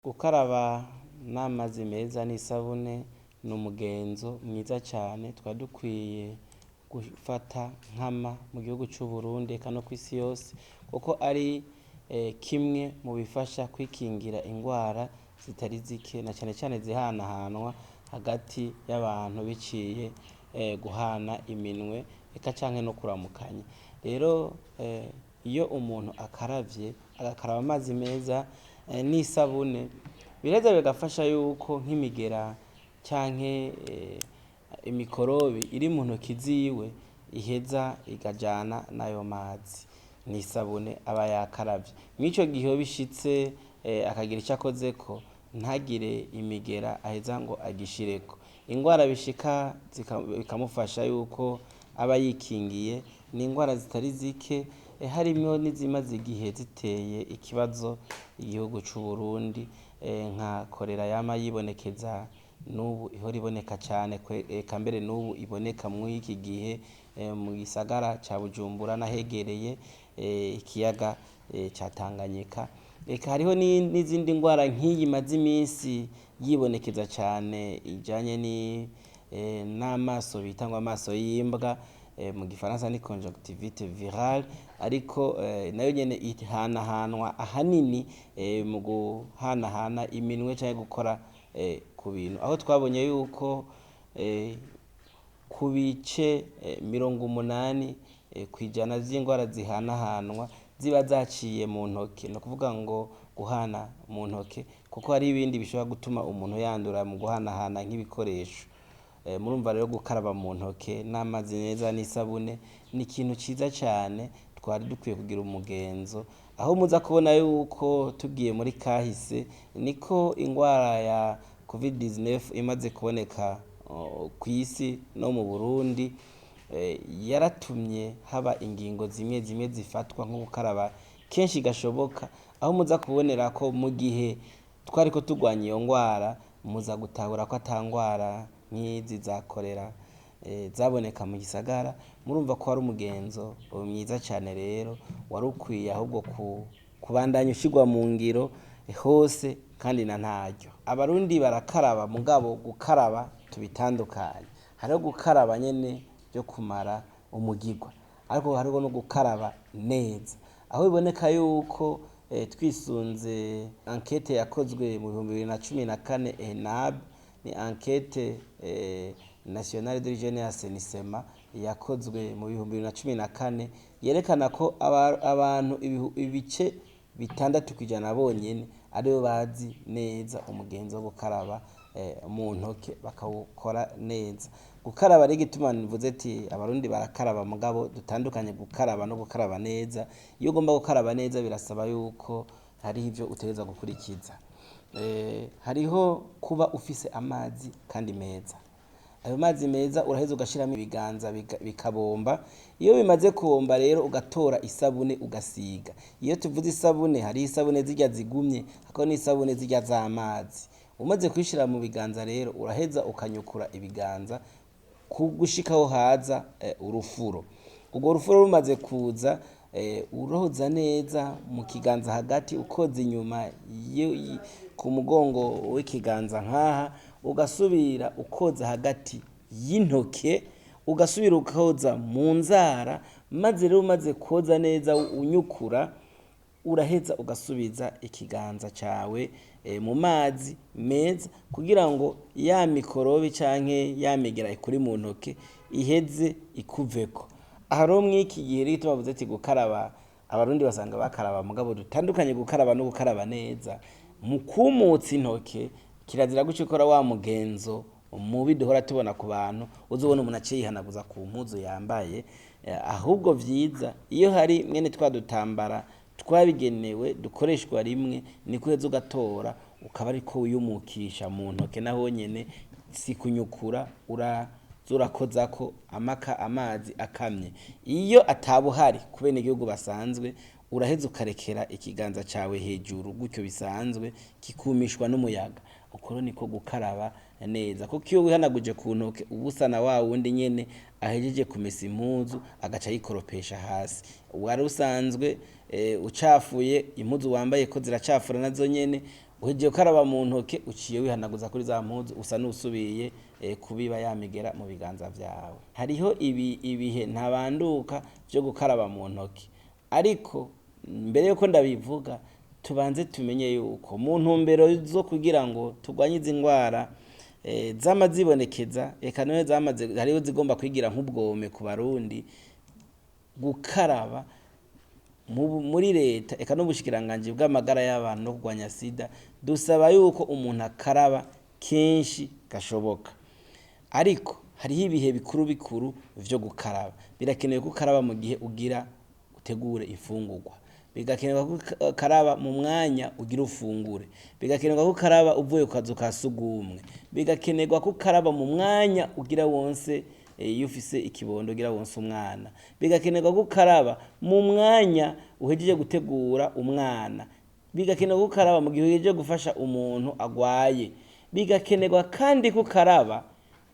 Gukaraba n'amazi meza n'isabune ni umugenzo mwiza cane twari dukwiye gufata nkama mu gihugu c'Uburundi eka no kw'isi yose, kuko ari kimwe mu bifasha kwikingira ingwara zitari zike na cane cane zihanahanwa hagati y'abantu biciye guhana iminwe eka canke no kuramukanya. Rero iyo umuntu akaravye agakaraba amazi meza n'isabune, biraheza bigafasha yuko nk'imigera canke imikorobi iri mu ntoki ziwe iheza ikajana n'ayo mazi n'isabune aba yakaravye. Mw'ico gihe iyo bishitse akagira ico akozeko, ntagire imigera aheza ngo agishireko. Ingwara bishika bikamufasha yuko aba yikingiye ni ingwara zitari zike, harimwo n'izimaze igihe ziteye ikibazo igihugu c'Uburundi, nka korera yama yibonekeza, n'ubu ihora iboneka cane, eka mbere n'ubu iboneka mw'iki gihe mu gisagara ca Bujumbura n'ahegereye ikiyaga ca Tanganyika. Eka hariho n'izindi ngwara nk'iyi imaze imisi yibonekeza cane ijanye n'amaso bita ngo amaso y'imbwa, mu gifaransa ni conjonctivite virale, ariko nayo nyene ihanahanwa ahanini mu guhanahana iminwe canke gukora ku bintu. Aho twabonye yuko ku bice 80% vy'ingwara zihanahanwa ziba zaciye mu ntoke, ni ukuvuga ngo guhana mu ntoke, kuko hariho ibindi bishobora gutuma umuntu yandura mu guhanahana nk'ibikoresho. Murumva rero gukaraba mu ntoke n'amazi meza n'isabune ni ikintu ciza cane twari dukwiye kugira umugenzo. Aho muza kubona yuko tugiye muri kahise niko ingwara ya covid-19 imaze kuboneka kw'isi no mu Burundi, yaratumye haba ingingo zimwe zimwe zifatwa nko gukaraba kenshi gashoboka, aho muza kubonera ko mu gihe twariko turwanya iyo ngwara, muza gutahura ko ata ngwara nk'izi za korera zaboneka mu gisagara. Murumva ko wari umugenzo mwiza cane, rero wari ukwiye ahubwo kubandanya ushirwa mu ngiro hose kandi na ntaryo. Abarundi barakaraba, mugabo gukaraba tubitandukanye. Hariho gukaraba nyene vyo kumara umugirwa, ariko hariho no gukaraba neza. Aho biboneka yuko twisunze ankete yakozwe mu 2014 ENAB, ni ankete nationale de l'hygiène et assainissement yakozwe mu 2014, yerekana ko abantu ibice 6% bonyene aribo bazi neza umugenzo wo gukaraba mu ntoke bakawukora neza. Gukaraba rero, igituma mvuze ati abarundi barakaraba mugabo dutandukanye gukaraba no gukaraba neza, iyo ugomba gukaraba neza birasaba yuko hariho ivyo utegerezwa gukurikiza. Hariho kuba ufise amazi kandi meza. Ayo mazi meza uraheza ugashiramwo ibiganza bikabomba, iyo bimaze kubomba rero ugatora isabune ugasiga. Iyo tuvuze isabune, hariho isabune zirya zigumye, hakaba n'isabune zirya z'amazi. Umaze kuyishira mu biganza rero uraheza ukanyukura ibiganza gushika aho haza urufuro. Urwo rufuro rumaze kuza, uroza neza mu kiganza hagati, ukoza inyuma ku mugongo w'ikiganza nkaha, ugasubira ukoza hagati y'intoke, ugasubira ukoza mu nzara, maze rero umaze kwoza neza unyukura, uraheza ugasubiza ikiganza cawe mu mazi meza kugira ngo ya mikorobe canke ya migera ikuri mu ntoke iheze ikuveko. Aha rero mw'iki gihe rero igituma bavuze ati gukaraba, abarundi basanga bakaraba mugabo dutandukanye gukaraba no gukaraba neza. Mu kumutsa intoke kirazira guca ukora wa mugenzo mubi duhora tubona ku bantu, uzobona umuntu aciye yihanaguza ku mpuzu yambaye, ahubwo vyiza iyo hari mwene twa dutambara twabigenewe dukoreshwa rimwe, niko uheza ugatora ukaba ariko wiyumukisha mu ntoke, naho nyene si kunyukura, uraza urakozako amaka amazi akamye. Iyo atabuhari ku benegihugu basanzwe, uraheza ukarekera ikiganza cawe hejuru gutyo bisanzwe kikumishwa n'umuyaga. Uko rero niko gukaraba neza, kuko iyo wihanaguje ku ntoke uba usa na wa wundi nyene ahejeje kumesa impuzu agaca ayikoropesha hasi. Wari usanzwe ucafuye, impuzu wambaye ko ziracafura nazo nyene. Uhejeje gukaraba mu ntoke, uciye wihanaguza kuri za mpuzu, usa n'usubiye kubiba ya migera mu biganza vyawe. Hariho ibihe ntabanduka vyo gukaraba mu ntoke, ariko mbere yuko ndabivuga tubanze tumenye yuko mu ntumbero zo kugira ngo turwanye izi ndwara zama zibonekeza, eka none zamaze, hariho zigomba kwigira nk'ubwome ku Barundi. Gukaraba muri leta eka n'ubushikiranganji bw'amagara y'abantu no kurwanya sida, dusaba yuko umuntu akaraba kenshi gashoboka. Ariko hariho ibihe bikuru bikuru vyo gukaraba. Birakenewe ko ukaraba mu gihe ugira utegure imfungurwa, bigakenerwa ko ukaraba mu mwanya ugira ufungure, bigakenerwa ko ukaraba uvuye ku kazu ka sugumwe, bigakenerwa ko ukaraba mu mwanya ugira wonse iyo ufise ikibondo ugira wonse umwana, bigakenerwa ko ukaraba mu mwanya uhejeje gutegura umwana, bigakenerwa ko ukaraba mu gihe uhejeje gufasha umuntu agwaye, bigakenerwa kandi ko ukaraba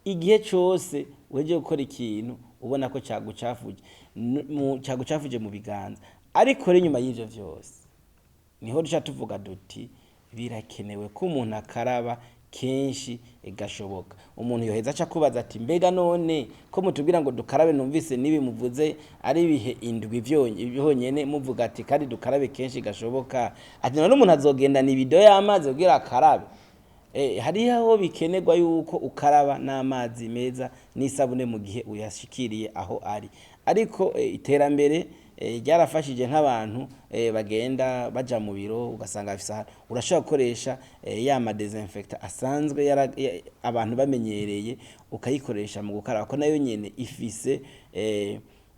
igihe cose uhejeje gukora ikintu ubona ko cagucafuje cagucafuje mu biganza. Ariko rero inyuma y'ivyo vyose niho duca tuvuga duti birakenewe ko umuntu akaraba kenshi gashoboka. Umuntu yoheza aca akubaza ati mbega none ko mutubwira ngo dukarabe, numvise n'ibi muvuze ari ibihe indwi vyonyene, muvuga ati kandi dukarabe kenshi gashoboka, ati none umuntu azogendana ibido y'amazi kugira akarabe? Hariho aho bikenerwa yuko ukaraba n'amazi meza n'isabune mu gihe uyashikiriye aho ari. Ariko iterambere ryarafashije nk'abantu bagenda baja mu biro, ugasanga bafise ahantu urashobora gukoresha ya ma desinfectant asanzwe abantu bamenyereye, ukayikoresha mu gukaraba, ko nayo nyene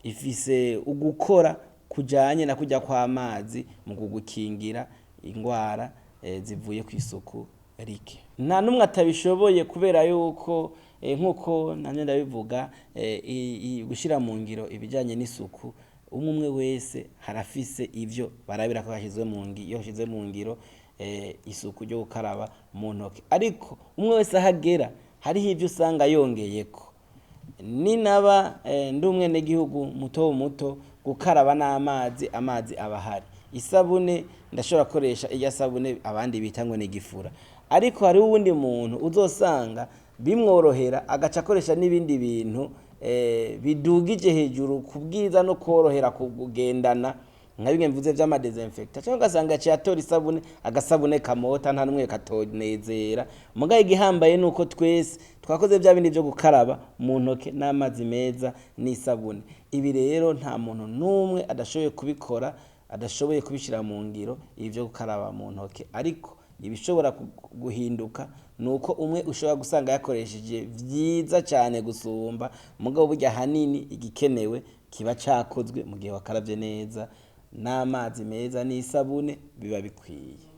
ifise ugukora kujanye na kurya kw'amazi mu kugukingira ingwara zivuye kw'isuku rike. Nta numwe atabishoboye, kubera yuko nk'uko namye ndabivuga, gushira mu ngiro ibijanye n'isuku, umwe umwe wese harafise ivyo barabira ko yashize mu ngiro, yashize mu ngiro isuku ryo gukaraba mu ntoke. Ariko umwe wese ahagera hariho ivyo usanga yongeyeko. Ninaba ndi umwenegihugu muto muto, gukaraba n'amazi, amazi aba ahari, isabune ndashobora gukoresha irya sabune abandi bita ngo ni igifura. Ariko hariho uwundi muntu uzosanga bimworohera agaca akoresha n'ibindi bintu bidugije hejuru ku bwiza no korohera kugendana, nka bimwe mvuze vy'ama desinfectant, canke ugasanga yaciye atora isabune, agasabune kamota nta numwe katonezera. Mugabo igihambaye nuko twese twakoze vya bindi vyo gukaraba mu ntoke n'amazi meza n'isabune. Ibi rero nta muntu n'umwe adashoboye kubikora, adashoboye kubishira mu ngiro ibi vyo gukaraba mu ntoke. Ariko ibishobora guhinduka nuko umwe ushobora gusanga yakoresheje vyiza cane gusumba, mugabo burya ahanini igikenewe kiba cakozwe mu gihe wakaravye neza n'amazi meza n'isabune biba bikwiye.